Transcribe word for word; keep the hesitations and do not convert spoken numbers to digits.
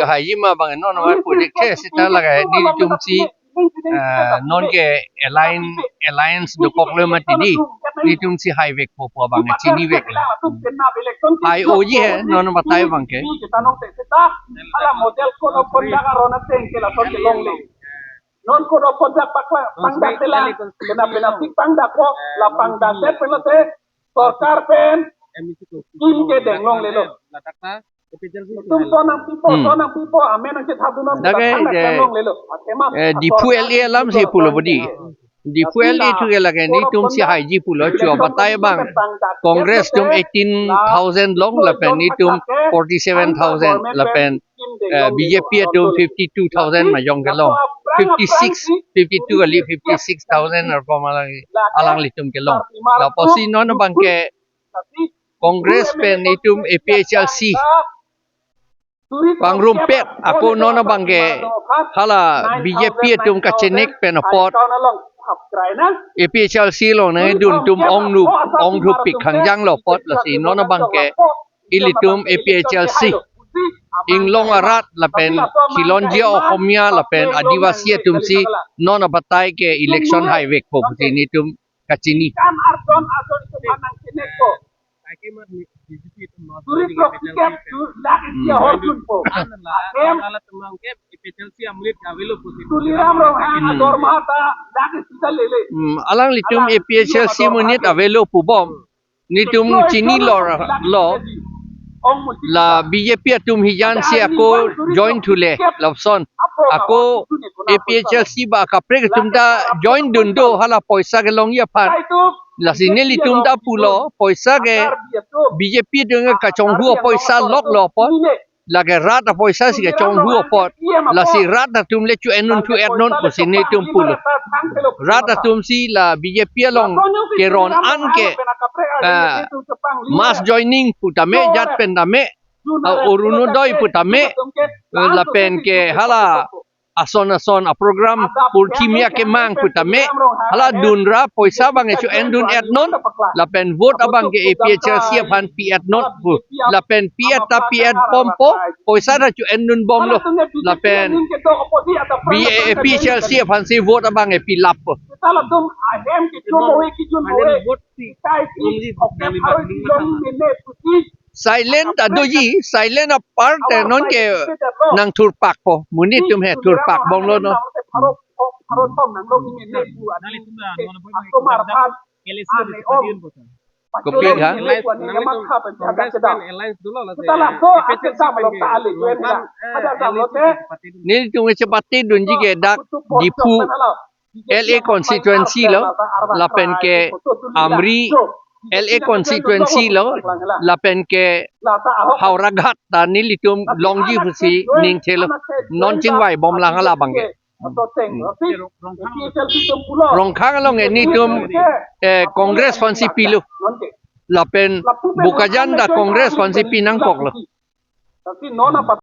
Haiji ma abang non ma pu dik the seta lake nelitum si, eh, non ke align, alliance dokok le mati di. Nelitum si haivekpo pu abang chinivek le. Hai-oji he non batai abang ke. Ala model code of conduct aron ateng ke lason ke longle. Non code of conduct pakla pangdak telang. Kena pena sik pangdakpo, la pangdakdet pen lote sorkar pen scheme ke deng longlelo. Itum sonang pipo, hmm, sonang pipo, amen ang chethadunon, dak ke pangdak je, telang longlelo. Atema, eh, Diphu asor L A alam si pulo bodi. Diphu L A thu ke lake nelitum si haiji pulo, chua batai abang. Congress atum eighteen thousand long, lapen nelitum forty-seven thousand, lapen, eh, B J P atum fifty-two thousand majong kelong. Fifty-six, fifty-two kali, fifty-six thousand arpam alang, alanglitum kelong. Lapusi non abang ke Congress pen nelitum A P H L C pangrumpet, ako non abang ke hala B J P atum kachenek pen apot A P H L C along nangdun atum ongnu, ongthupik hangjang lo apot, lasi non abang ke ilitum A P H L C inglong arat lapen Khilonjia Okhomia lapen Adivasi atum si non abatai ke election haivekpo pusi nelitum kachini. Kan arjon arjon itu manang chinekpo. Suri prok tiket tu lagi dia horjunpo. Em. Tuliram Ronghang ador mata lagi sita lele. Hmm, alanglitum A P H L C monit avelo pubom. Nelitum chinilo lo. La B J P atum hijan si ako join thule lapuson. Ako A P H L C ba kaprek atum ta join dun do hala poisa kelongji aphan. Lasi nelitum ta pulo poisa ke B J P atum kachonghu apoisa loklo apot. Lake rat apoisa si kachonghu apot. Lasi rat atum le cho-en un thu-et non pusi nelitum pulo. Rat atum si la B J P along keron an ke, ah, mass joining pu tame, jat pen tame, ah, Orunodoi pu tame, eh, lapen ke hala ason ason aprogram purthimia kemang pu tame, hala dunra poisa abang ke cho-en dun-et non, lapen vote abang ke A P H L C aphan pi-et non pu, lapen pi-et ta pi-et bompo, poisa ta cho-en dun bomlo, lapen B A P H L C aphan si vote abang ke pilappo. Kita latum ahem ke chum hoy ke jun hoy. Kita isi okte pharo isi long mene pusi. Silent adoji, silent apart te non ke nangthurpakpo. Monit atum he thurpak bomlo non. Pharo, pharo thom nang long mene pu. Asomar phan. Ane om. Kopi ha? Alliance, alliance, Congress pen alliance dolo lasi. Kita laso A P H L C pen ke Rongkhang, eh, alliance party dun. Nelitum chepatedunji ke dak Diphu L A constituency lo, lapen ke Amri L A constituency lo, lapen ke Howraghat ta nelitum longji pusi ning thelo, non chingvai bomlang hala abang ke. Rongkhang along ke nelitum, eh, Congress aphan si pilo. Lapen Bokajan ta Congress aphan si pi nangkoklo.